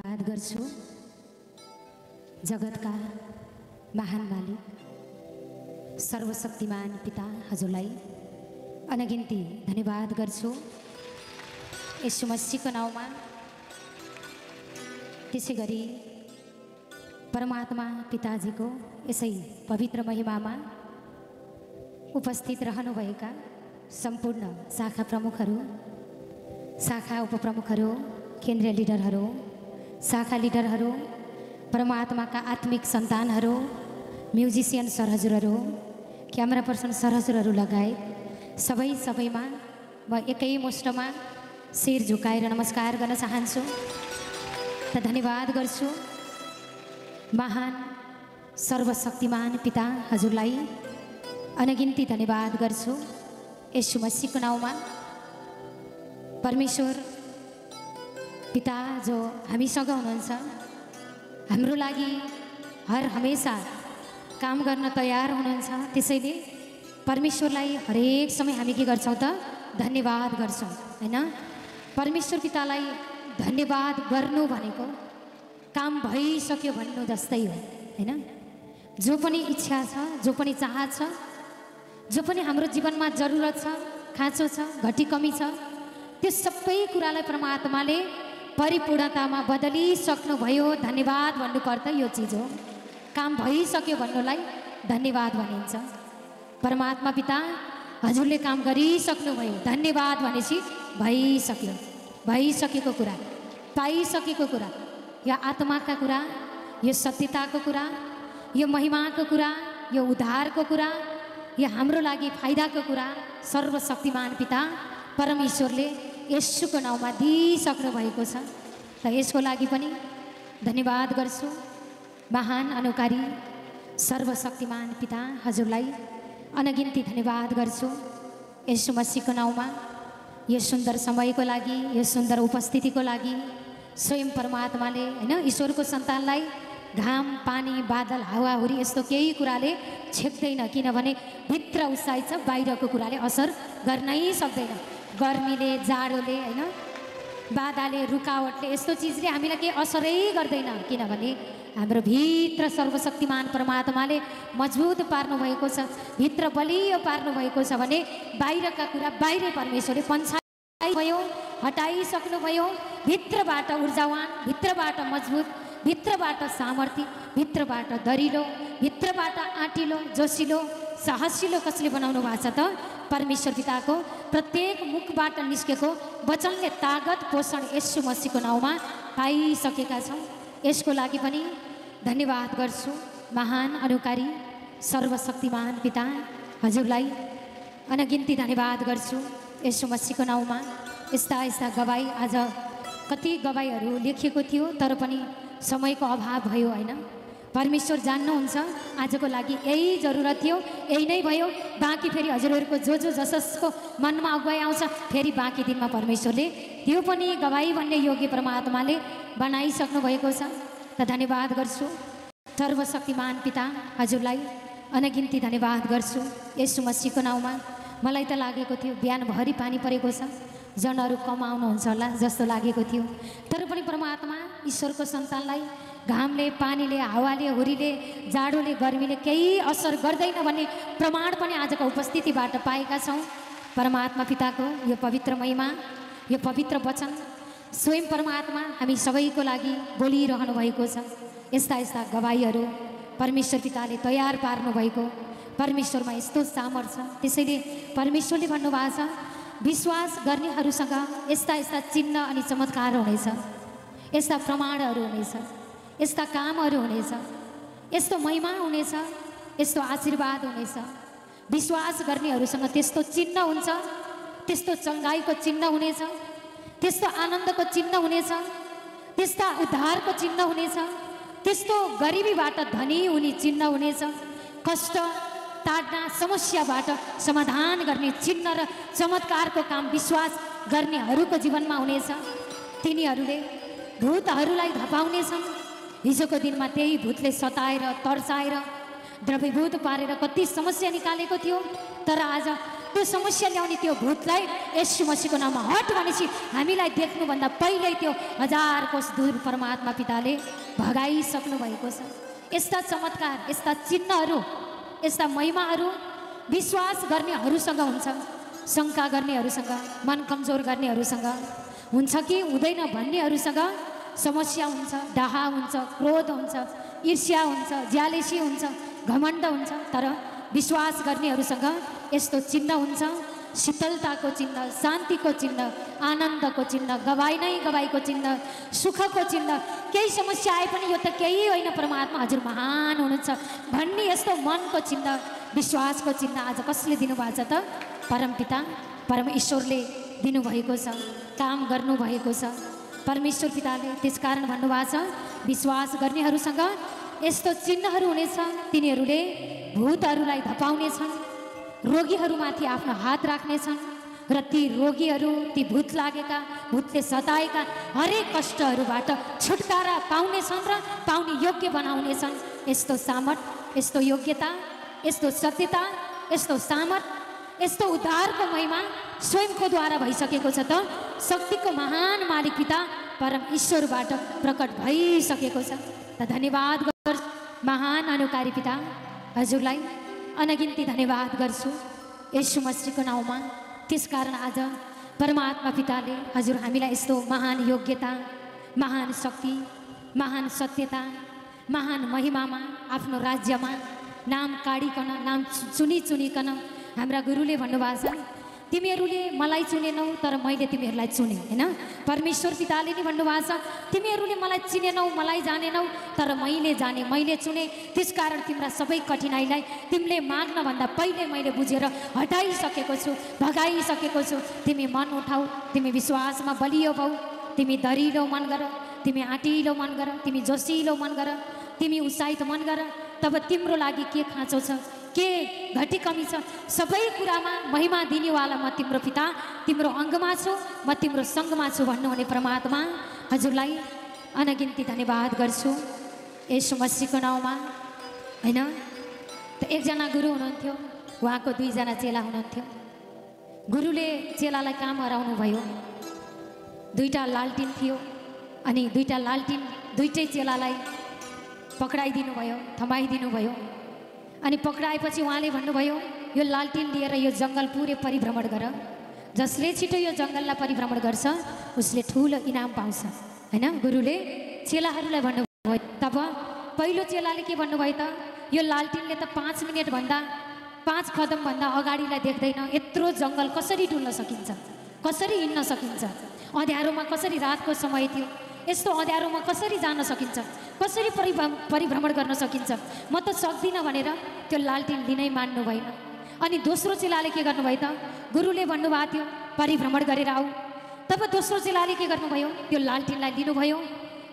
धन्यवाद गर्छु जगतका महान मालिक सर्वशक्तिमान पिता हजुरलाई अनगिन्ती धन्यवाद गर्छु यीशु मसीहको नाउँमा। त्यसैगरी परमात्मा पिताजीको यसै पवित्र महिमामा उपस्थित रहनुभएका सम्पूर्ण शाखा प्रमुखहरू, शाखा उपप्रमुखहरू, केन्द्रीय लिडरहरू, शाखा लिडरहरू, परमात्माका आत्मिक सन्तानहरू, म्युजिसियन सर हजुरहरू, क्यामेरा पर्सन सर हजुरहरू लगायत सबैमा म एकै मुष्टमा शिर झुकाएर नमस्कार गर्न चाहन्छु र धन्यवाद गर्छु महान सर्वशक्तिमान पिता हजुरलाई अनगिन्ती धन्यवाद गर्छु यीशु मसीहको नाउँमा। परमेश्वर पिता जो हामीसँग हुनुहुन्छ, हाम्रो लागि हर हमेशा काम गर्न तयार हुनुहुन्छ, त्यसैले परमेश्वरलाई हरेक समय हामी के गर्छौँ त धन्यवाद गर्छौँ हैन। परमेश्वर पितालाई धन्यवाद गर्नु भनेको काम भइसक्यो भन्नु जस्तै हो हैन। जो पनि इच्छा छ, जो पनि चाहत छ, जो पनि हाम्रो जीवनमा जरुरत छ, खाँचो छ, घटी कमी छ, त्यो सबै कुरालाई परमात्माले परिपूर्णतामा बदलिसक्नुभयो। धन्यवाद भन्नुको अर्थ यो चिज हो, काम भइसक्यो भन्नुलाई धन्यवाद भनिन्छ। परमात्मा पिता हजुरले काम गरिसक्नुभयो, धन्यवाद भनेपछि भइसक्यो, भइसकेको कुरा, पाइसकेको कुरा, यो आत्माका कुरा, यो सत्यताको कुरा, यो महिमाको कुरा, यो उद्धारको कुरा, यो हाम्रो लागि फाइदाको कुरा सर्वशक्तिमान पिता परमेश्वरले येशूको नाउँमा दिइसक्नु भएको छ। र यसको लागि पनि धन्यवाद गर्छु महान अनुकारी सर्वशक्तिमान पिता हजुरलाई अनगिन्ती धन्यवाद गर्छु येशू मसीहको नाउँमा। यो सुन्दर समयको लागि, यो सुन्दर उपस्थितिको लागि स्वयं परमात्माले हैन ईश्वरको सन्तानलाई घाम, पानी, बादल, हावाहुरी यस्तो केही कुराले छेक्दैन, किनभने भित्र उसाइ छ, बाहिरको कुराले असर गर्नै सक्दैन। गर्मीले, जाडोले हैन, बाधाले, रुकावटले यस्तो चिजले हामीलाई केही असरै गर्दैन, किनभने हाम्रो भित्र सर्वशक्तिमान परमात्माले मजबुत पार्नु भएको छ, भित्र बलियो पार्नु भएको छ भने बाहिरका कुरा बाहिरै परमेश्वरले पन्छाइभयो, हटाइसक्नुभयो। भित्रबाट ऊर्जावान, भित्रबाट मजबुत, भित्रबाट सामर्थ्य, भित्रबाट दरिलो, भित्रबाट आँटिलो, जोसिलो, साहसिलो कसले बनाउनु भएको छ त? परमेश्वर पिताको प्रत्येक मुखबाट निस्केको वचनले तागत, पोषण येशू मसीहको नाउँमा पाइसकेका छौँ। यसको लागि पनि धन्यवाद गर्छु महान अनुकारी सर्वशक्तिमान पिता हजुरलाई अनगिन्ती धन्यवाद गर्छु येशू मसीहको नाउँमा। यस्ता यस्ता गवाई, आज कति गवाईहरू लेखिएको थियो तर पनि समयको अभाव भयो हैन। परमेश्वर जान्नुहुन्छ आजको लागि यही जरुरत थियो, यही नै भयो। बाँकी फेरि हजुरहरूको जो जसको मनमा अगुवाई आउँछ फेरि बाँकी दिनमा परमेश्वरले त्यो पनि गवाई भन्ने योग्य परमात्माले बनाइसक्नु भएको छ। र धन्यवाद गर्छु सर्वशक्तिमान पिता हजुरलाई अनगिन्ती धन्यवाद गर्छु येशू मसीहको नाउँमा। मलाई त लागेको थियो बिहानभरि पानी परेको छ, जनहरू कम आउनुहुन्छ होला जस्तो लागेको थियो, तर पनि परमात्मा ईश्वरको सन्तानलाई घामले, पानीले, हावाले, हुरीले, जाडोले, गर्मीले केही असर गर्दैन भन्ने प्रमाण पनि आजको उपस्थितिबाट पाएका छौँ। परमात्मा पिताको यो पवित्र महिमा, यो पवित्र वचन स्वयं परमात्मा हामी सबैको लागि बोलिरहनु भएको छ। यस्ता यस्ता गवाईहरू परमेश्वर पिताले तयार पार्नु भएको, परमेश्वरमा यस्तो सामर्थ्य छ। त्यसैले परमेश्वरले भन्नुभएको छ विश्वास गर्नेहरूसँग यस्ता यस्ता चिन्ह अनि चमत्कार हुनेछ, यस्ता प्रमाणहरू हुनेछ, यस्ता कामहरू हुनेछ, यस्तो महिमा हुनेछ, यस्तो आशीर्वाद हुनेछ। विश्वास गर्नेहरूसँग त्यस्तो चिन्ह हुन्छ, त्यस्तो चङ्गाइको चिन्ह हुनेछ, त्यस्तो आनन्दको चिन्ह हुनेछ, त्यस्ता उद्धारको चिन्ह हुनेछ, त्यस्तो गरिबीबाट धनी हुने चिन्ह हुनेछ, कष्ट टाड्न, समस्याबाट समाधान गर्ने चिन्ह र चमत्कारको काम विश्वास गर्नेहरूको जीवनमा हुनेछ। तिनीहरूले भूतहरूलाई धपाउनेछन्। हिजोको दिनमा त्यही भूतले सताएर, तर्साएर, द्रवीभूत पारेर कति समस्या निकालेको थियो, तर आज त्यो समस्या ल्याउने त्यो भूतलाई यीशु मसीहको नाममा हट भनेपछि हामीलाई देख्नुभन्दा पहिल्यै त्यो 1000 कोस दूर परमात्मा पिताले भगाइसक्नु भएको छ। यस्ता चमत्कार, यस्ता चिन्हहरू, यस्ता महिमाहरू विश्वास गर्नेहरूसँग हुन्छ, शङ्का गर्नेहरूसँग, मन कमजोर गर्नेहरूसँग हुन्छ कि हुँदैन भन्नेहरूसँग समस्या हुन्छ, डाहा हुन्छ, क्रोध हुन्छ, ईर्ष्या हुन्छ, ज्यालेसी हुन्छ, घमण्ड हुन्छ। तर विश्वास गर्नेहरूसँग यस्तो चिन्ह हुन्छ, शीतलताको चिन्ह, शान्तिको चिन्ह, आनन्दको चिन्ह, गवाई नै गवाईको चिन्ह, सुखको चिन्ह। केही समस्या आए पनि यो त केही होइन, परमात्मा हजुर महान हुनुहुन्छ भन्ने यस्तो मनको चिन्ह, विश्वासको चिन्ह आज कसले दिनुभएको छ त? परमपिता परमेश्वरले दिनुभएको छ, काम गर्नुभएको छ परमेश्वर पिताले। त्यसकारण भन्नुभएको छ विश्वास गर्नेहरूसँग यस्तो चिन्हहरू हुनेछ, तिनीहरूले भूतहरूलाई धपाउनेछन्, रोगीहरूमाथि आफ्नो हात राख्नेछन् र ती रोगीहरू, ती भूत लागेका, भूतले सताएका हरेक कष्टहरूबाट छुटकारा पाउनेछन् र पाउने योग्य बनाउनेछन्। यस्तो सामर्थ, यस्तो योग्यता, यस्तो सत्यता, यस्तो सामर्थ, यस्तो उद्धारको महिमा स्वयंको द्वारा भइसकेको छ त। शक्तिको महान मालिक पिता परम ईश्वरबाट प्रकट भइसकेको छ। त धन्यवाद गर्छु महान अनुकारी पिता, हजुरलाई अनगिन्ती धन्यवाद गर्छु यीशु मसीहको नाउँमा। त्यसकारण आज परमात्मा पिताले हजुर हामीलाई यस्तो महान योग्यता, महान शक्ति, महान सत्यता, महान महिमामा, आफ्नो राज्यमा नाम काढिकन, नाम चुनिकन हाम्रा गुरुले भन्नुभएको छ तिमीहरूले मलाई चुनेनौ तर मैले तिमीहरूलाई चुने, हैन? परमेश्वर पिताले नि भन्नुभएको छ तिमीहरूले मलाई चिनेनौ, मलाई जानेनौ तर मैले जाने, मैले चुने। त्यसकारण तिम्रा सबै कठिनाइलाई तिमीले माग्न भन्दा पहिले मैले बुझेर हटाइसकेको छु, भगाइसकेको छु। तिमी मन उठाऊ, तिमी विश्वासमा बलियो भऊ, तिमी दरिलो मन गर, तिमी आँटिलो मन गर, तिमी जोसिलो मन गर, तिमी उत्साहित मन गर। तब तिम्रो लागि के खाँचो छ, के घटी कमी छ, सबै कुरामा महिमा दिनेवाला म तिम्रो पिता, तिम्रो अङ्गमा छु, म तिम्रो सङ्गमा छु भन्नुहुने परमात्मा हजुरलाई अनगिन्ती धन्यवाद गर्छु यीशु मसीहको नाउँमा, हैन? त एकजना गुरु हुनुहुन्थ्यो, उहाँको 2 जना चेला हुनुहुन्थ्यो। गुरुले चेलालाई काम हराउनु भयो। 2टा लालटिन थियो अनि 2टा लालटिन दुईटै चेलालाई पक्राइदिनु भयो, थमाइदिनु भयो। अनि पक्राएपछि उहाँले भन्नुभयो यो लालटिन लिएर यो जङ्गल पुरै परिभ्रमण गर, जसले छिटो यो जङ्गललाई परिभ्रमण गर्छ उसले ठुलो इनाम पाउँछ, हैन? गुरुले चेलाहरूलाई भन्नुभयो। तब पहिलो चेलाले के भन्नुभयो त, यो लालटिनले त 5 मिनेट भन्दा 5 कदम भन्दा अगाडिलाई देख्दैन, यत्रो जङ्गल कसरी डुल्न सकिन्छ, कसरी हिँड्न सकिन्छ, अँध्यारोमा कसरी, रातको समय थियो, यस्तो अँध्यारोमा कसरी जान सकिन्छ, कसरी परिभ्रमण गर्न सकिन्छ, म त सक्दिनँ भनेर त्यो लालटिन लिनै मान्नु भएन। अनि दोस्रो चेलाले के गर्नुभयो त, गुरुले भन्नुभएको थियो परिभ्रमण गरेर आऊ। तब दोस्रो चेलाले के गर्नुभयो, त्यो लालटिनलाई लिनुभयो,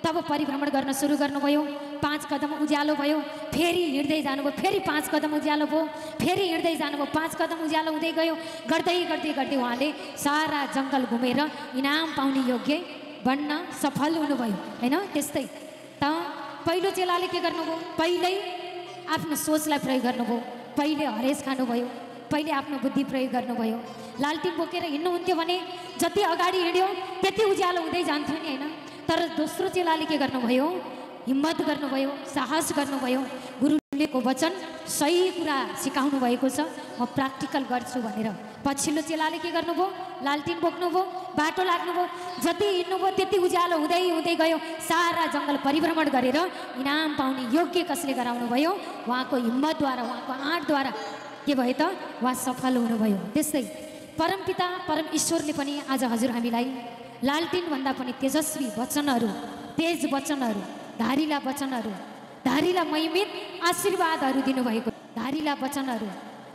तब परिभ्रमण गर्न सुरु गर्नुभयो। 5 कदम उज्यालो भयो, फेरि हिँड्दै जानुभयो, फेरि 5 कदम उज्यालो भयो, फेरि हिँड्दै जानुभयो, 5 कदम उज्यालो हुँदै गयो। गर्दै गर्दै गर्दै उहाँले सारा जङ्गल घुमेर इनाम पाउने योग्य बन्न सफल हुनुभयो, हैन? त्यस्तै त पहिलो चेलाले के गर्नुभयो, पहिल्यै आफ्नो सोचलाई प्रयोग गर्नुभयो, पहिले हरेस खानुभयो, पहिले आफ्नो बुद्धि प्रयोग गर्नुभयो। लालटिन बोकेर हिँड्नुहुन्थ्यो भने जति अगाडि हिँड्यो त्यति उज्यालो हुँदै जान्थ्यो नि, हैन? तर दोस्रो चेलाले के गर्नुभयो, हिम्मत गर्नुभयो, साहस गर्नुभयो, गुरुलेको वचन सही कुरा सिकाउनु भएको छ, म प्र्याक्टिकल गर्छु भनेर। पछिल्लो चेलाले के गर्नुभयो, लालटिन बोक्नुभयो, बाटो लाग्नुभयो, जति हिँड्नुभयो त्यति उज्यालो हुँदै हुँदै गयो। सारा जङ्गल परिभ्रमण गरेर इनाम पाउने योग्य कसले गराउनु भयो, उहाँको हिम्मतद्वारा, उहाँको आँटद्वारा के भयो त, उहाँ सफल हुनुभयो। त्यस्तै परमपिता परम ईश्वरले पनि आज हजुर हामीलाई लालटिन भन्दा पनि तेजस्वी वचनहरू, तेज वचनहरू, धारिला वचनहरू, धारिला महिमित आशीर्वादहरू दिनुभएको, धारिला वचनहरू,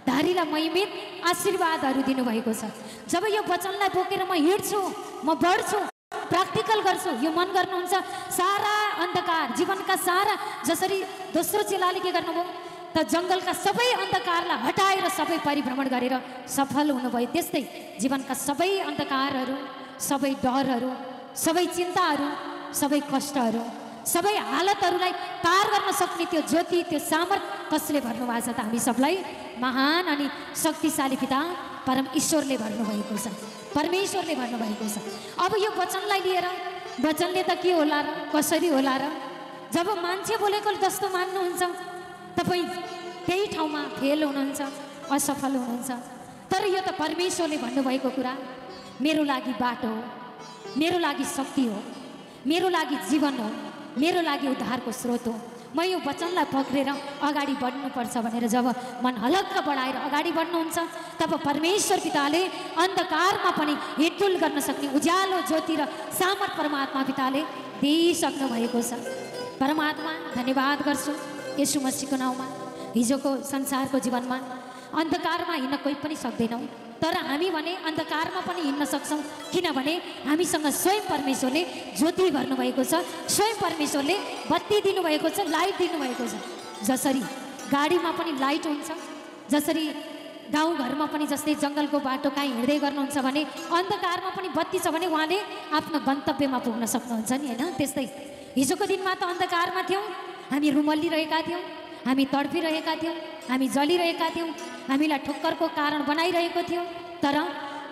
धारिला महिमित आशीर्वादहरू दिनुभएको छ। जब यो वचनलाई बोकेर म हिँड्छु, म बढ्छु, प्र्याक्टिकल गर्छु, यो मन गर्नुहुन्छ, सारा अन्धकार जीवनका सारा, जसरी दोस्रो चेलाले के गर्नुभयो त, जङ्गलका सबै अन्धकारलाई हटाएर सबै परिभ्रमण गरेर सफल हुनुभयो। त्यस्तै जीवनका सबै अन्धकारहरू, सबै डरहरू, सबै चिन्ताहरू, सबै कष्टहरू, सबै हालतहरूलाई पार गर्न सक्ने त्यो ज्योति, त्यो सामर्थ कसले भर्नुभएको छ त, हामी सबलाई महान अनि शक्तिशाली पिता परम ईश्वरले भन्नुभएको छ, परमेश्वरले भन्नुभएको छ। अब यो वचनलाई लिएर वचनले त के होला र, कसरी होला र? जब मान्छे बोलेको जस्तो मान्नुहुन्छ तपाईँ त्यही ठाउँमा फेल हुनुहुन्छ, असफल हुनुहुन्छ। तर यो त परमेश्वरले भन्नुभएको कुरा, मेरो लागि बाटो हो, मेरो लागि शक्ति हो, मेरो लागि जीवन हो, मेरो लागि उद्धारको स्रोत हो। म यो वचनलाई पक्रेर अगाडि बढ्नुपर्छ भनेर जब मन हलक्क बढाएर अगाडि बढ्नुहुन्छ तब परमेश्वर पिताले अन्धकारमा पनि हिँडडुल गर्न सक्ने उज्यालो ज्योति र सामर्थ परमात्मा पिताले दिइसक्नु भएको छ। परमात्मा धन्यवाद गर्छु येशू मसीहको नाउँमा। हिजोको संसारको जीवनमा अन्धकारमा हिँड्न कोही पनि सक्दैनौँ, तर हामी भने अन्धकारमा पनि हिँड्न सक्छौँ, किनभने हामीसँग स्वयं परमेश्वरले ज्योति भर्नुभएको छ, स्वयं परमेश्वरले बत्ती दिनुभएको छ, लाइट दिनुभएको छ। जसरी गाडीमा पनि लाइट हुन्छ, जसरी गाउँघरमा पनि जस्तै जङ्गलको बाटो काहीँ हिँड्दै गर्नुहुन्छ भने अन्धकारमा पनि बत्ती छ भने उहाँले आफ्नो गन्तव्यमा पुग्न सक्नुहुन्छ नि, होइन? त्यस्तै हिजोको दिनमा त अन्धकारमा थियौँ, हामी रुमल्लिरहेका थियौँ, हामी तडपिरहेका थियौँ, हामी जलिरहेका थियौँ, हामीलाई ठोक्करको कारण बनाइरहेको थियो। तर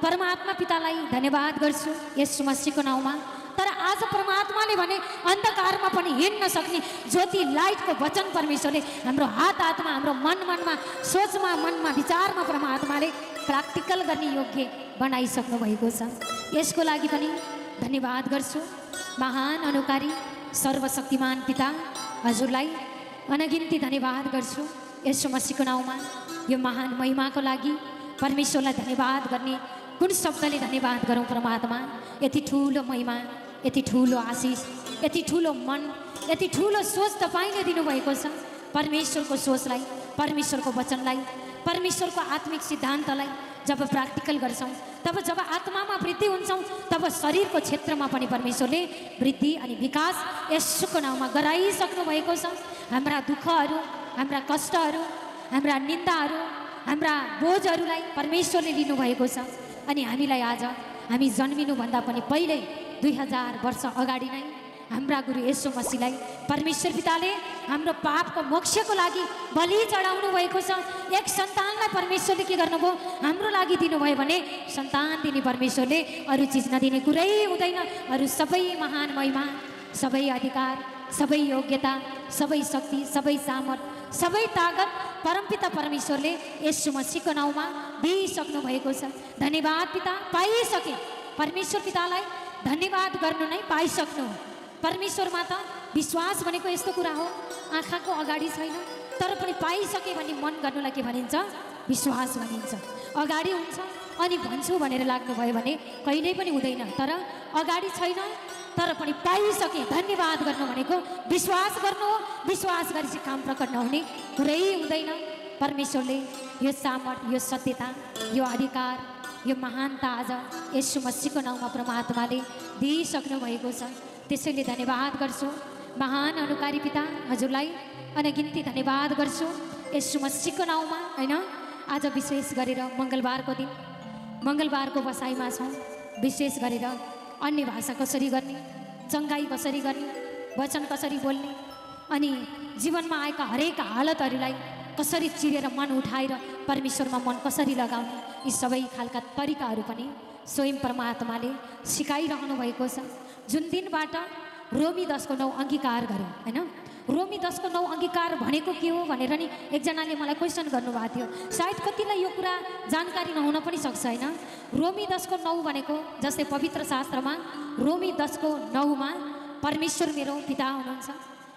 परमात्मा पितालाई धन्यवाद गर्छु येशू मसीहको नाउँमा। तर आज परमात्माले भने अन्धकारमा पनि हिँड्न सक्ने ज्योति लाइटको वचन परमेश्वरले हाम्रो हात हातमा, हाम्रो मनमा, सोचमा, मनमा, विचारमा परमात्माले प्र्याक्टिकल गर्ने योग्य बनाइसक्नु भएको छ। यसको लागि पनि धन्यवाद गर्छु। महान अनुकारी सर्वशक्तिमान पिता हजुरलाई अनगिन्ती धन्यवाद गर्छु येशू मसीहको नाउँमा। यो महान महिमाको लागि परमेश्वरलाई धन्यवाद गर्ने कुन शब्दले धन्यवाद गरौँ परमात्मा? यति ठुलो महिमा, यति ठुलो आशिष, यति ठुलो मन, यति ठुलो सोच तपाईँले दिनुभएको छ। परमेश्वरको सोचलाई, परमेश्वरको वचनलाई, परमेश्वरको आत्मिक सिद्धान्तलाई जब प्र्याक्टिकल गर्छौँ, तब जब आत्मामा वृद्धि हुन्छौँ, तब शरीरको क्षेत्रमा पनि परमेश्वरले वृद्धि अनि विकास येशूको नाउँमा गराइसक्नु भएको छ। हाम्रा दुःखहरू, हाम्रा कष्टहरू, हाम्रा निन्दाहरू, हाम्रा बोझहरूलाई परमेश्वरले लिनुभएको छ। अनि हामीलाई आज हामी जन्मिनुभन्दा पनि पहिल्यै 2000 वर्ष अगाडि नै हाम्रा गुरु येशू मसीहलाई परमेश्वर पिताले हाम्रो पापको मोक्षको लागि बलि चढाउनु भएको छ। एक सन्तानलाई परमेश्वरले के गर्नुभयो? हाम्रो लागि दिनुभयो भने सन्तान दिने परमेश्वरले अरू चिज नदिने कुरै हुँदैन। अरू सबै महान महिमा, सबै अधिकार, सबै योग्यता, सबै शक्ति, सबै सामर्थ, सबै ताकत परमपिता परमेश्वरले येशू मसीहको नाउँमा दिइसक्नु भएको छ। धन्यवाद पिता, पाइसके। परमेश्वर पितालाई धन्यवाद गर्नु नै पाइसक्नु। परमेश्वरमा त विश्वास भनेको यस्तो कुरा हो, आँखाको अगाडि छैन तर पनि पाइसके भने मन गर्नुलाई के भनिन्छ? विश्वास भनिन्छ। अगाडि हुन्छ अनि भन्छु भनेर लाग्नुभयो भने कहिल्यै पनि हुँदैन। तर अगाडि छैन तर पनि पाइसके धन्यवाद गर्नु भनेको विश्वास गर्नु हो। विश्वास गरेपछि काम प्रकट नहुने कुरै हुँदैन। परमेश्वरले यो सामर्थ, यो सत्यता, यो अधिकार, यो महानता आज येशू मसीहको नाउँमा परमात्माले दिइसक्नु भएको छ। त्यसैले धन्यवाद गर्छु महान अनुकारी पिता हजुरलाई अनगिन्ती धन्यवाद गर्छु येशू मसीहको नाउँमा, होइन? आज विशेष गरेर मङ्गलबारको दिन, मङ्गलबारको बसाइमा छौँ। विशेष गरेर अन्य भाषा कसरी गर्ने, चङ्गाई कसरी गर्ने, वचन कसरी बोल्ने, अनि जीवनमा आएका हरेक हालतहरूलाई कसरी चिरेर मन उठाएर परमेश्वरमा मन कसरी लगाउने, यी सबै खालका तरिकाहरू पनि स्वयं परमात्माले सिकाइरहनु भएको छ। जुन दिनबाट रोमी 10:9 अङ्गीकार गर्यो, होइन? रोमी 10:9 अङ्गीकार भनेको के हो भनेर नि एकजनाले मलाई क्वेसन गर्नुभएको थियो। सायद कतिलाई यो कुरा जानकारी नहुन पनि सक्छ, होइन? रोमी 10:9 भनेको जस्तै पवित्र शास्त्रमा रोमी 10:9 परमेश्वर मेरो पिता हुनुहुन्छ,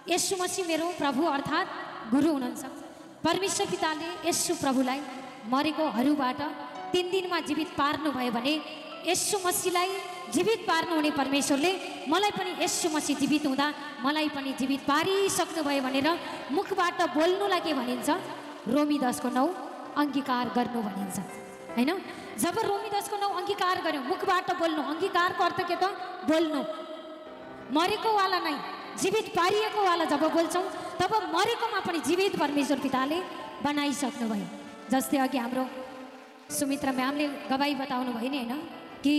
येशू मसीह मेरो प्रभु अर्थात् गुरु हुनुहुन्छ। परमेश्वर पिताले येशू प्रभुलाई मरेकोहरूबाट 3 दिनमा जीवित पार्नुभयो भने येशू मसीहलाई जीवित पार्नुहुने परमेश्वरले मलाई पनि येशू मसीह जीवित हुँदा मलाई पनि जीवित पारिसक्नुभयो भनेर मुखबाट बोल्नुलाई के भनिन्छ? रोमी 10:9 अङ्गीकार गर्नु भनिन्छ, होइन? जब रोमी 10:9 अङ्गीकार गर्यो, मुखबाट बोल्नु, अङ्गीकारको अर्थ के त? बोल्नु। मरेकोवाला नै जीवित पारिएकोवाला जब बोल्छौँ तब मरेकोमा पनि जीवित परमेश्वर पिताले बनाइसक्नुभयो। जस्तै अघि हाम्रो सुमित्रा म्यामले गवाई बताउनु भयो नि, होइन? कि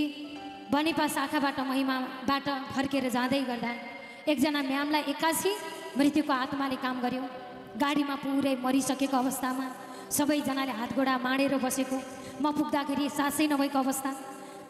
बनेपा शाखाबाट महिमाबाट फर्केर जाँदै गर्दा एकजना म्यामलाई 81 मृत्युको आत्माले काम गर्यो। गाडीमा पुरै मरिसकेको अवस्थामा सबैजनाले हातगोडा माडेर बसेको, म पुग्दाखेरि सासै नभएको अवस्था।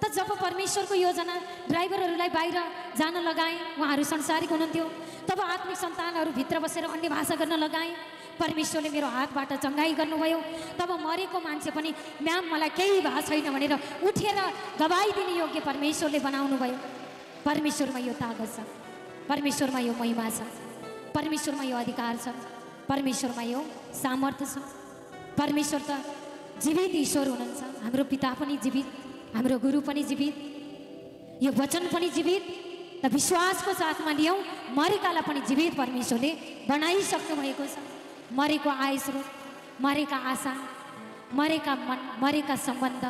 त जब परमेश्वरको योजना ड्राइभरहरूलाई बाहिर जान लगाएँ, उहाँहरू संसारिक हुनुहुन्थ्यो, तब आत्मिक सन्तानहरू भित्र बसेर अन्य भाषा गर्न लगाएँ। परमेश्वरले मेरो हातबाट चङ्गाई गर्नुभयो। तब मरेको मान्छे पनि म्याम मलाई केही भएको छैन भनेर उठेर गवाई दिने योग्य परमेश्वरले बनाउनु भयो। परमेश्वरमा यो ताकत छ, परमेश्वरमा यो महिमा छ, परमेश्वरमा यो अधिकार छ, परमेश्वरमा यो सामर्थ्य छ। परमेश्वर त जीवित ईश्वर हुनुहुन्छ। हाम्रो पिता पनि जीवित, हाम्रो गुरु पनि जीवित, यो वचन पनि जीवित। त विश्वासको साथमा लियौँ, मरेकालाई पनि जीवित परमेश्वरले बनाइसक्नु भएको छ। मरेको आय स्रोत, मरेका आशा, मरेका मन, मरेका सम्बन्ध,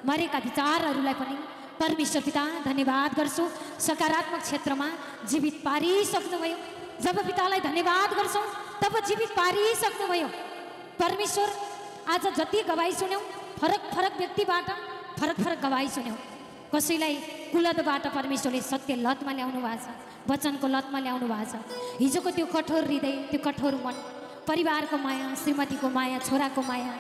मरेका विचारहरूलाई पनि परमेश्वर पिता धन्यवाद गर्छु, सकारात्मक क्षेत्रमा जीवित पारिसक्नुभयो। जब पितालाई धन्यवाद गर्छौँ तब जीवित पारिसक्नुभयो। परमेश्वर आज जति गवाई सुन्यौँ, फरक फरक व्यक्तिबाट फरक फरक गवाई सुन्यौँ। कसैलाई कुलतबाट परमेश्वरले सत्य लतमा ल्याउनु भएको छ, वचनको लतमा ल्याउनु भएको छ। हिजोको त्यो कठोर हृदय, त्यो कठोर मन, परिवारको माया, श्रीमतीको माया, छोराको माया,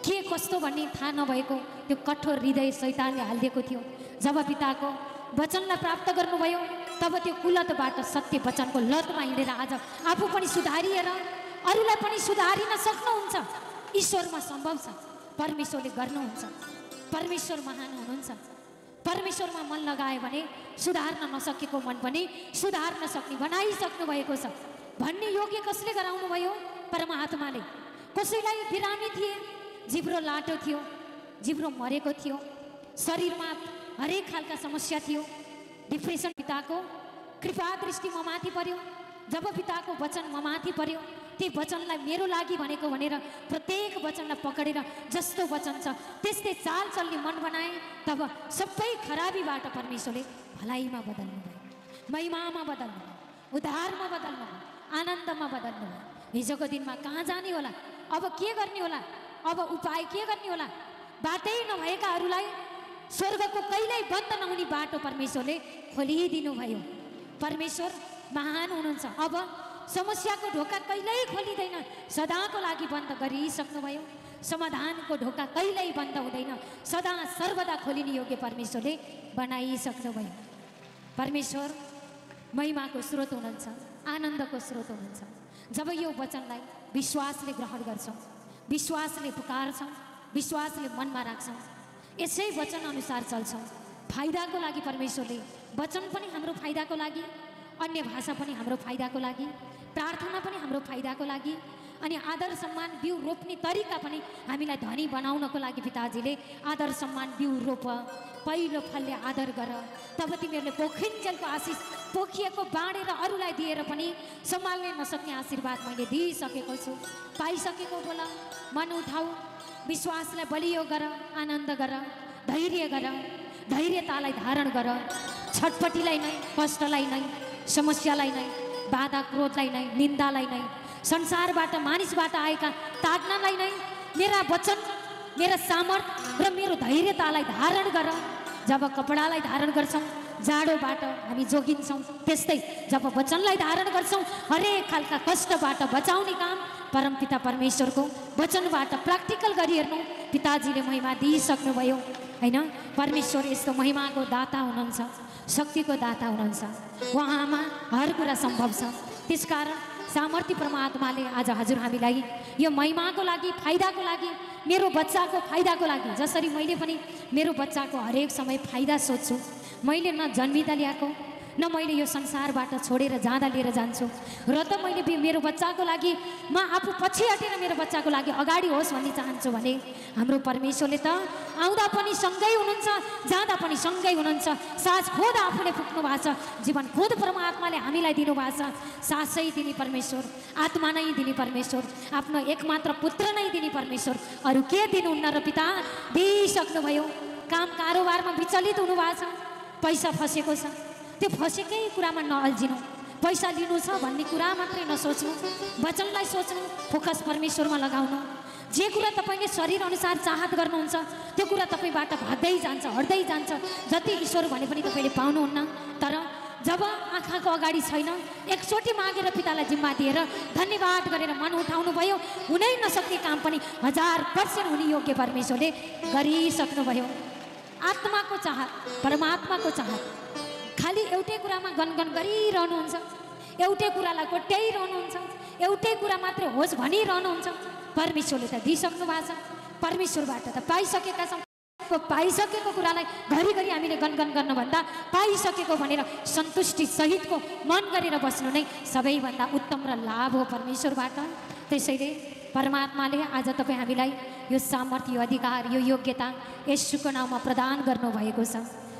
के कस्तो भन्ने थाहा नभएको त्यो कठोर हृदय शैतानले हालिदिएको थियो। जब पिताको वचनलाई प्राप्त गर्नुभयो तब त्यो कुलतबाट सत्य वचनको लतमा हिँडेर आज आफू पनि सुधारिएर अरूलाई पनि सुधारिन सक्नुहुन्छ। ईश्वरमा सम्भव छ, परमेश्वरले गर्नुहुन्छ। परमेश्वर महान हुनुहुन्छ। परमेश्वरमा मन लगायो भने सुधार्न नसकेको मन पनि सुधार्न सक्ने बनाइसक्नु भएको छ भन्ने योग्य कसले गराउनु भयो? परमात्माले। कसैलाई बिरामी थिए, जिब्रो लाटो थियो, जिब्रो मरेको थियो, शरीरमा हरेक खालका समस्या थियो, डिप्रेसन। पिताको कृपा दृष्टि म माथि पर्यो। जब पिताको वचन म माथि पर्यो, त्यो वचनलाई मेरो लागि भनेको भनेर प्रत्येक वचनलाई पकडेर जस्तो वचन छ त्यस्तै चाल चल्ने मन बनाए। तब सबै खराबीबाट परमेश्वरले भलाइमा बदल्नु भयो, महिमामा बदल्नु भयो, उद्धारमा बदल्नु भयो, आनन्दमा बदल्नु भयो। हिजोको दिनमा कहाँ जाने होला, अब के गर्ने होला, अब उपाय के गर्ने होला? बाटै नभएकाहरूलाई स्वर्गको कहिल्यै बन्द नहुने बाटो परमेश्वरले खोलिदिनु भयो। परमेश्वर महान हुनुहुन्छ। अब समस्याको ढोका कहिल्यै खोलिँदैन, सदाको लागि बन्द गरिसक्नुभयो। समाधानको ढोका कहिल्यै बन्द हुँदैन, सदा सर्वदा खोलिने योग्य परमेश्वरले बनाइसक्नुभयो। परमेश्वर महिमाको स्रोत हुनुहुन्छ, आनन्दको स्रोत हुनुहुन्छ। जब यो वचनलाई विश्वासले ग्रहण गर्छौँ, विश्वासले पुकार्छौँ, विश्वासले मनमा राख्छौँ, यसै वचन अनुसार चल्छौँ, फाइदाको लागि परमेश्वरले वचन पनि हाम्रो फाइदाको लागि, अन्य भाषा पनि हाम्रो फाइदाको लागि, प्रार्थना पनि हाम्रो फाइदाको लागि, अनि आदर सम्मान बिउ रोप्ने तरिका पनि हामीलाई धनी बनाउनको लागि पिताजीले आदर सम्मान बिउ रोप, पहिलो फलले आदर गर, तब तिमीहरूले पोखिन्जेलको आशिष पोखिएको बाँडेर अरूलाई दिएर पनि सम्हाल्नै नसक्ने आशीर्वाद मैले दिइसकेको छु। पाइसकेको बोला, मन उठाऊ, विश्वासलाई बलियो गर, आनन्द गर, धैर्य गर, धैर्यतालाई धारण गर, छटपटीलाई नै, कष्टलाई नै, समस्यालाई नै, बाधा क्रोधलाई नै, निन्दालाई नै, संसारबाट मानिसबाट आएका ताडनालाई नै मेरा वचन, मेरा सामर्थ्य र मेरो धैर्यतालाई धारण गर। जब कपडालाई धारण गर्छौँ जाडोबाट हामी जोगिन्छौँ, त्यस्तै जब वचनलाई धारण गर्छौँ हरेक खालका कष्टबाट बचाउने काम परमपिता परमेश्वरको वचनबाट प्र्याक्टिकल गरिहेर्नु पिताजीले महिमा दिइसक्नुभयो हैन। परमेश्वर यस्तो महिमाको दाता हुनुहुन्छ, शक्तिको दाता हुनुहुन्छ, उहाँमा हर कुरा सम्भव छ। त्यसकारण सामर्थ्य परमात्माले आज हजुर हामीलाई यो महिमाको लागि, फाइदाको लागि, मेरो बच्चाको फाइदाको लागि, जसरी मैले पनि मेरो बच्चाको हरेक समय फाइदा सोध्छु, मैले न जन्मिँदा ल्याएको न मैले यो संसारबाट छोडेर जाँदा लिएर जान्छु, र त मैले मेरो बच्चाको लागि म आफू पछि हटेर मेरो बच्चाको लागि अगाडि होस् भन्ने चाहन्छु भने हाम्रो परमेश्वरले त आउँदा पनि सँगै हुनुहुन्छ, जाँदा पनि सँगै हुनुहुन्छ। सास खोद आफूले फुक्नु भएको छ, जीवन खोद परमात्माले हामीलाई दिनुभएको छ। सासै दिने परमेश्वर, आत्मा नै दिने परमेश्वर, आफ्नो एकमात्र पुत्र नै दिने परमेश्वर, अरू के दिनुहुन्न र पिता दिइसक्नुभयो। काम कारोबारमा विचलित हुनुभएको छ, पैसा फसेको छ, त्यो फसेकै कुरामा नअल्झिनु, पैसा लिनु छ भन्ने कुरा मात्रै नसोच्नु, वचनलाई सोच्नु, फोकस परमेश्वरमा लगाउनु। जे कुरा तपाईँले शरीर अनुसार चाहत गर्नुहुन्छ त्यो कुरा तपाईँबाट भाग्दै जान्छ, हट्दै जान्छ। जति ईश्वर भने पनि तपाईँले पाउनुहुन्न, तर जब आँखाको अगाडि छैन एकचोटि मागेर पितालाई जिम्मा दिएर धन्यवाद गरेर मन उठाउनु भयो। हुनै नसक्ने काम पनि 1000% हुने योग्य परमेश्वरले गरिसक्नुभयो। आत्माको चाहत, परमात्माको चाहत, खालि एउटै कुरामा गनगन गरिरहनुहुन्छ, एउटै कुरालाई कोट्याइरहनुहुन्छ, एउटै कुरा मात्रै होस् भनिरहनुहुन्छ। परमेश्वरले त दिइसक्नु भएको छ, परमेश्वरबाट त पाइसकेका छौँ। पाइसकेको कुरालाई घरिघरि हामीले गनगन गर्नुभन्दा पाइसकेको भनेर सन्तुष्टि सहितको मन गरेर बस्नु नै सबैभन्दा उत्तम र लाभ हो परमेश्वरबाट। त्यसैले परमात्माले आज तपाईँ हामीलाई यो सामर्थ्य, यो अधिकार, यो योग्यता येशूको नाममा प्रदान गर्नुभएको छ।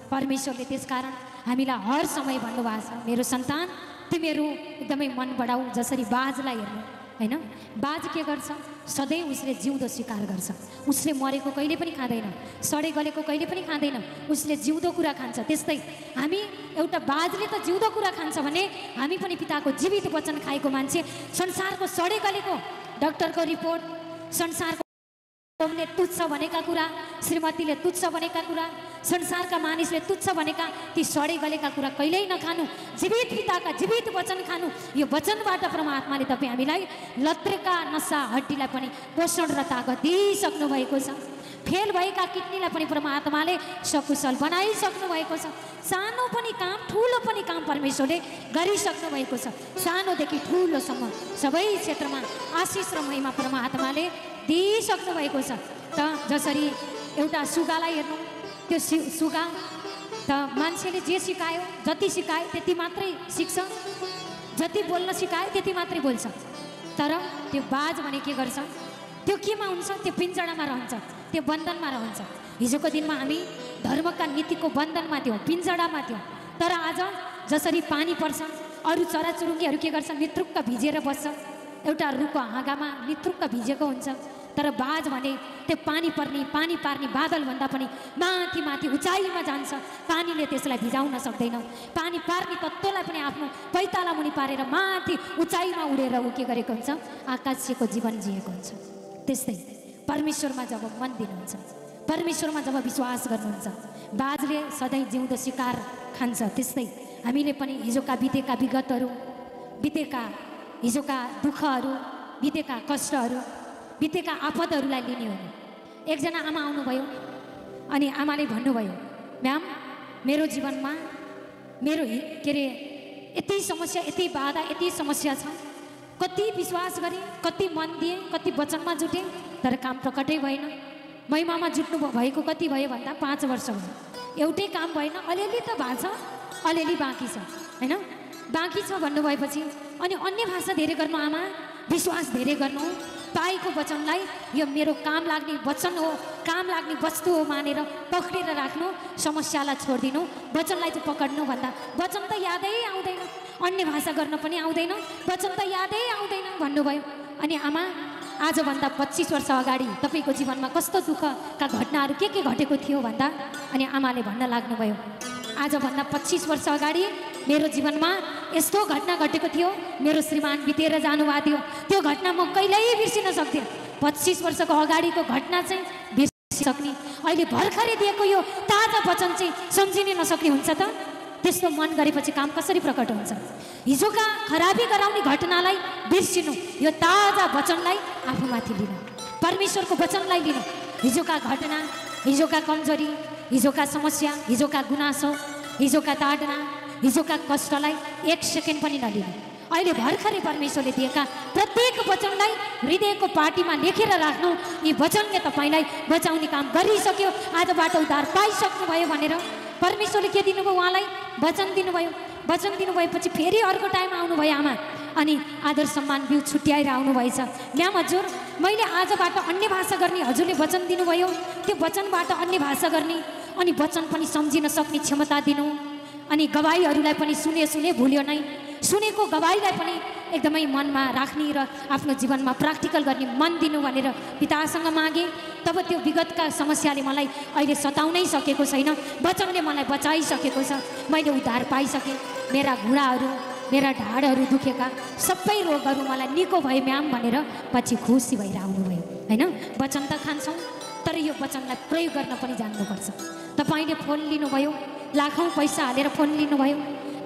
परमेश्वरले त्यसकारण हामीलाई हर समय भन्नुभएको छ, मेरो सन्तान तिमीहरू एकदमै मन बढाऊ। जसरी बाजलाई हेर्नु होइन, बाज के गर्छ? सधैँ उसले जिउँदो स्वीकार गर्छ। उसले मरेको कहिले पनि खाँदैन, सडे गलेको कहिले पनि खाँदैन, उसले जिउँदो कुरा खान्छ। त्यस्तै हामी एउटा बाजले त जिउँदो कुरा खान्छ भने हामी पनि पिताको जीवित वचन खाएको मान्छे। संसारको सडे गलेको डाक्टरको रिपोर्ट, संसारको तुच्छ भनेका कुरा, श्रीमतीले तुच्छ भनेका कुरा, संसारका मानिसले तुच्छ भनेका ती सडे गलेका कुरा कहिल्यै नखानु, जीवित पिताका जीवित वचन खानु। यो वचनबाट परमात्माले तपाईँ हामीलाई लत्रेका नसा हड्डीलाई पनि पोषण र ताकत दिइसक्नु भएको छ। फेल भएका किडनीलाई पनि परमात्माले सकुशल बनाइसक्नु भएको छ। सानो पनि काम ठुलो पनि काम परमेश्वरले गरिसक्नु भएको छ। सानोदेखि ठुलोसम्म सबै क्षेत्रमा आशिष र महिमा परमात्माले दिइसक्नु भएको छ। त जसरी एउटा सुगालाई हेर्नु, त्यो सुगा त मान्छेले जे सिकायो, जति सिकायो त्यति मात्रै सिक्छ, जति बोल्न सिकायो त्यति मात्रै बोल्छ। तर त्यो बाज भने के गर्छ? त्यो केमा हुन्छ? त्यो पिन्जडामा रहन्छ, त्यो बन्धनमा रहन्छ। हिजोको दिनमा हामी धर्मका नीतिको बन्धनमा थियौँ, पिन्जडामा थियौँ। तर आज जसरी पानी पर्छ, अरू चराचुरुङ्गीहरू के गर्छ? नित्रुक्क भिजेर बस्छ, एउटा रुखको हाँगामा नित्रुक्क भिजेको हुन्छ। तर बाज भने त्यो पानी पार्ने बादलभन्दा पनि माथि माथि उचाइमा जान्छ। पानीले त्यसलाई भिजाउन सक्दैन। पानी पार्ने तत्त्वलाई पनि आफ्नो पैताला मुनि पारेर माथि उचाइमा उडेर ऊ के गरेको हुन्छ? आकाशीयको जीवन जिएको हुन्छ। त्यस्तै परमेश्वरमा जब मन दिनुहुन्छ, परमेश्वरमा जब विश्वास गर्नुहुन्छ, बाजले सधैँ जिउँदो शिकार खान्छ। त्यस्तै हामीले पनि हिजोका बितेका विगतहरू, बितेका हिजोका दुःखहरू, बितेका कष्टहरू, बितेका आपदहरूलाई लिने हो। एकजना आमा आउनुभयो अनि आमाले भन्नुभयो, म्याम मेरो जीवनमा मेरो के अरे यति समस्या, यति बाधा, यति समस्या छ। कति विश्वास गरेँ, कति मन दिएँ, कति वचनमा जुटेँ, तर काम प्रकटै भएन। महिमामा जुट्नु भएको कति भयो भन्दा 5 वर्ष भयो, एउटै काम भएन। अलिअलि त भएको छ, अलिअलि बाँकी छ होइन, बाँकी छ भन्नुभएपछि अनि अन्य भाषा धेरै गर्नु आमा, विश्वास धेरै गर्नु, पाएको वचनलाई यो मेरो काम लाग्ने वचन हो, काम लाग्ने वस्तु हो मानेर पक्रेर राख्नु, समस्यालाई छोडिदिनु, वचनलाई चाहिँ पक्ड्नु भन्दा वचन त यादै आउँदैन, अन्य भाषा गर्न पनि आउँदैन, वचन त यादै आउँदैन भन्नुभयो। अनि आमा आजभन्दा 25 वर्ष अगाडि तपाईँको जीवनमा कस्तो दुःखका घटनाहरू के घटेको थियो भन्दा अनि आमाले भन्न लाग्नुभयो, आजभन्दा 25 वर्ष अगाडि मेरो जीवनमा यस्तो घटना घटेको थियो, मेरो श्रीमान बितेर जानुभएको थियो, त्यो घटना म कहिल्यै बिर्सिन सक्दिनँ। 25 वर्षको अगाडिको घटना चाहिँ बिर्सिसक्ने, अहिले भर्खरै दिएको यो ताजा वचन चाहिँ सम्झिनै नसक्ने हुन्छ त? त्यस्तो मन गरेपछि काम कसरी प्रकट हुन्छ? हिजोका खराबी गराउने घटनालाई बिर्सिनु, यो ताजा वचनलाई आफूमाथि लिनु, परमेश्वरको वचनलाई लिनु। हिजोका घटना, हिजोका कमजोरी, हिजोका समस्या, हिजोका गुनासो, हिजोका ताडना, हिजोका कष्टलाई 1 सेकेन्ड पनि नलिनु। अहिले भर्खरै परमेश्वरले दिएका प्रत्येक वचनलाई हृदयको पाटीमा लेखेर राख्नु। यी वचनले तपाईँलाई बचाउने काम गरिसक्यो, आजबाट उद्धार पाइसक्नुभयो भनेर परमेश्वरले के दिनुभयो? उहाँलाई वचन दिनुभयो। वचन दिनुभएपछि फेरि अर्को टाइम आउनुभयो आमा अनि आदर सम्मान बिउ छुट्याएर आउनुभएछ। म्याम हजुर, मैले आजबाट अन्य भाषा गर्ने हजुरले वचन दिनुभयो, त्यो वचनबाट अन्य भाषा गर्ने अनि वचन पनि सम्झिन सक्ने क्षमता दिनु, अनि गवाईहरूलाई पनि सुने भुल्यो नै, सुनेको गवाईलाई पनि एकदमै मनमा राख्ने र आफ्नो जीवनमा प्र्याक्टिकल गर्ने मन दिनु भनेर पितासँग मागे। तब त्यो विगतका समस्याले मलाई अहिले सताउनै सकेको छैन, वचनले मलाई बचाइसकेको छ, मैले उद्धार पाइसकेँ। मेरा घुँडाहरू, मेरा ढाडहरू दुखेका सबै रोगहरू मलाई निको भयो म्याम भनेर पछि खुसी भएर आउनुभयो होइन। वचन त खान्छौँ, तर यो वचनलाई प्रयोग गर्न पनि जान्नुपर्छ। तपाईँले फोन लिनुभयो, लाखौँ पैसा हालेर फोन लिनुभयो,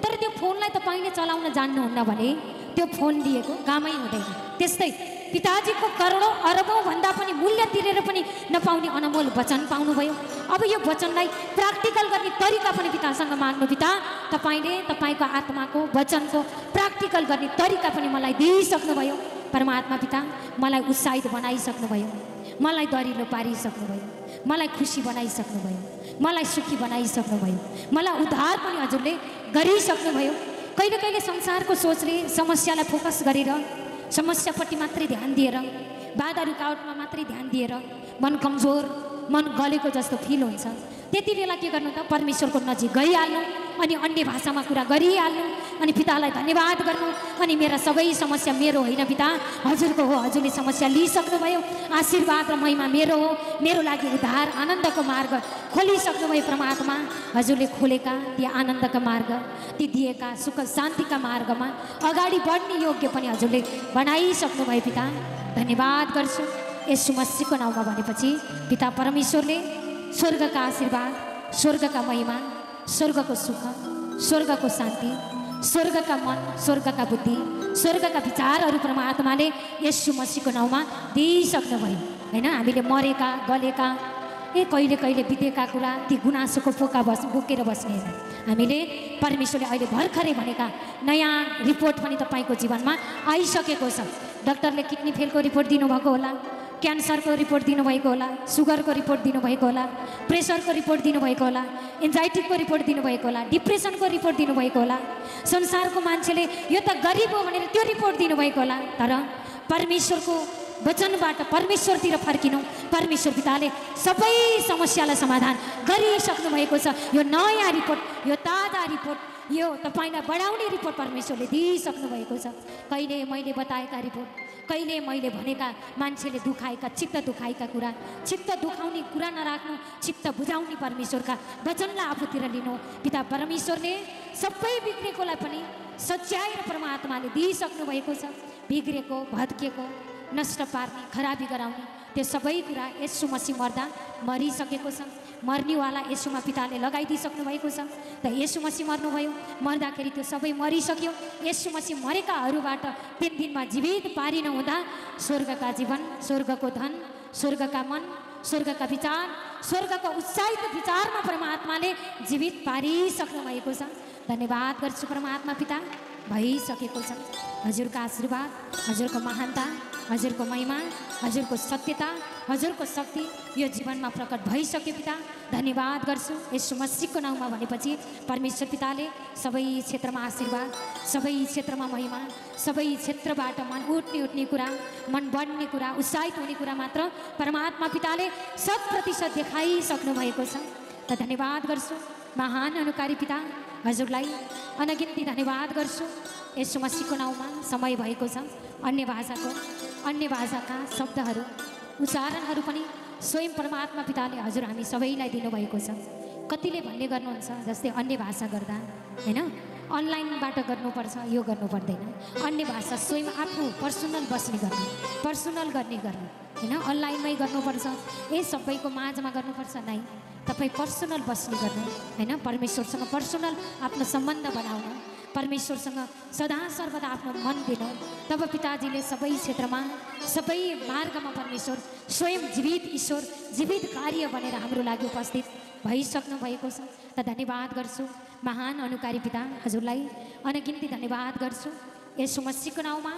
तर त्यो फोनलाई तपाईँले चलाउन जान्नुहुन्न भने त्यो फोन लिएको कामै हुँदैन। त्यस्तै पिताजीको करोडौँ अरबौँ भन्दा पनि मूल्य तिरेर पनि नपाउने अनमोल वचन पाउनुभयो। अब यो वचनलाई प्र्याक्टिकल गर्ने तरिका पनि पितासँग माग्नु। पिता, तपाईँले तपाईँको आत्माको वचनको प्र्याक्टिकल गर्ने तरिका पनि मलाई दिइसक्नुभयो। परमात्मा पिता, मलाई उत्साहित बनाइसक्नुभयो, मलाई दरिलो पारिसक्नुभयो, मलाई खुसी बनाइसक्नुभयो, मलाई सुखी बनाइसक्नुभयो, मलाई उद्धार पनि हजुरले गरिसक्नुभयो। कहिले कहिले संसारको सोचले समस्यालाई फोकस गरेर समस्यापट्टि मात्रै ध्यान दिएर बाधा रुकावटमा मात्रै ध्यान दिएर मन कमजोर, मन गलेको जस्तो फिल हुन्छ। त्यति बेला के गर्नु त? परमेश्वरको नजिक गइहाल्नु अनि अन्य भाषामा कुरा गरिहाल्नु अनि पितालाई धन्यवाद गर्नु अनि मेरा सबै समस्या मेरो होइन पिता, हजुरको हो। हजुरले समस्या लिइसक्नुभयो, आशीर्वाद र महिमा मेरो हो। मेरो लागि उद्धार आनन्दको मार्ग खोलिसक्नुभयो। परमात्मा, हजुरले खोलेका ती आनन्दका मार्ग, ती दिएका सुख शान्तिका मार्गमा अगाडि बढ्ने योग्य पनि हजुरले बनाइसक्नुभयो। पिता, धन्यवाद गर्छु यसु मसीहको नाउँमा भनेपछि पिता परमेश्वरले स्वर्गका आशीर्वाद, स्वर्गका महिमा, स्वर्गको सुख, स्वर्गको शान्ति, स्वर्गका मन, स्वर्गका बुद्धि, स्वर्गका विचारहरू परमात्माले यसु मसीहको नाउँमा दिइसक्नुभयो। होइन, हामीले मरेका गलेका कहिले कहिले बितेका कुरा ती गुनासोको पोका बोकेर बस्ने हामीले परमेश्वरले अहिले भर्खरै भनेका नयाँ रिपोर्ट पनि तपाईँको जीवनमा आइसकेको छ। डाक्टरले किडनी फेलको रिपोर्ट दिनुभएको होला, क्यान्सरको रिपोर्ट दिनुभएको होला, सुगरको रिपोर्ट दिनुभएको होला, प्रेसरको रिपोर्ट दिनुभएको होला, एन्जाइटीको रिपोर्ट दिनुभएको होला, डिप्रेसनको रिपोर्ट दिनुभएको होला। संसारको मान्छेले यो त गरिब हो भनेर त्यो रिपोर्ट दिनुभएको होला। तर परमेश्वरको वचनबाट परमेश्वरतिर फर्किनु, परमेश्वर पिताले सबै समस्यालाई समाधान गरिसक्नु भएको छ। यो नयाँ रिपोर्ट, यो ताजा रिपोर्ट, यो तपाईँलाई बढाउने रिपोर्ट परमेश्वरले दिइसक्नु भएको छ। कहिले मैले बताएका रिपोर्ट, कहिले मैले भनेका मान्छेले दुखाएका, चित्त दुखाएका कुरा, चित्त दुखाउने कुरा नराख्नु, चित्त बुझाउने परमेश्वरका वचनलाई आफूतिर लिनु। पिता परमेश्वरले सबै बिग्रेकोलाई पनि सच्याएर परमात्माले दिइसक्नु भएको छ। बिग्रेको, भत्किएको, नष्ट पार्ने, खराबी गराउने त्यो सबै कुरा यसु मसीह मर्दा मरिसकेको छ। मर्नेवाला यसुमा पिताले लगाइदिइसक्नु भएको छ। त यसु मसीह मर्नुभयो, मर्दाखेरि त्यो सबै मरिसक्यो। यसु मसीह मरेकाहरूबाट 3 दिनमा जीवित पारिनु हुँदा स्वर्गका जीवन, स्वर्गको धन, स्वर्गका मन, स्वर्गका विचार, स्वर्गको उत्साहित विचारमा परमात्माले जीवित पारिसक्नु भएको छ। धन्यवाद गर्छु परमात्मा पिता, भइसकेको छ। हजुरको आशीर्वाद, हजुरको महानता, हजुरको महिमा, हजुरको सत्यता, हजुरको शक्ति यो जीवनमा प्रकट भइसक्यो पिता। धन्यवाद गर्छु यसु मसीहको नाउँमा भनेपछि परमेश्वर पिताले सबै क्षेत्रमा आशीर्वाद, सबै क्षेत्रमा महिमा, सबै क्षेत्रबाट मन उठ्ने कुरा, मन बढ्ने कुरा, उत्साहित हुने कुरा मात्र परमात्मा पिताले 100% देखाइसक्नु भएको छ। त धन्यवाद गर्छु महान अनुकारी पिता, हजुरलाई अनगिन्ती धन्यवाद गर्छु। यसु मसीहको नाउँमा समय भएको छ अन्य भाषाका शब्दहरू, उच्चारणहरू पनि स्वयं परमात्मा पिताले हजुर हामी सबैलाई दिनुभएको छ। कतिले भन्ने गर्नुहुन्छ जस्तै अन्य भाषा गर्दा होइन अनलाइनबाट गर्नुपर्छ, यो गर्नु पर्दैन। अन्य भाषा स्वयं आफू पर्सनल बस्ने गर्ने, पर्सनल गर्ने होइन, अनलाइनमै गर्नुपर्छ, सबैको माझमा गर्नुपर्छ नै। तपाईँ पर्सनल बस्ने गर्नु होइन, परमेश्वरसँग पर्सनल आफ्नो सम्बन्ध बनाउनु, परमेश्वरसँग सदा सर्वदा आफ्नो मन दिनु। तब पिताजीले सबै क्षेत्रमा, सबै मार्गमा परमेश्वर स्वयं जीवित ईश्वर, जीवित कार्य बनेर हाम्रो लागि उपस्थित भइसक्नु भएको छ। त धन्यवाद गर्छु महान अनुकारी पिता, हजुरलाई अनगिन्ती धन्यवाद गर्छु यसु मसीहको नाउँमा।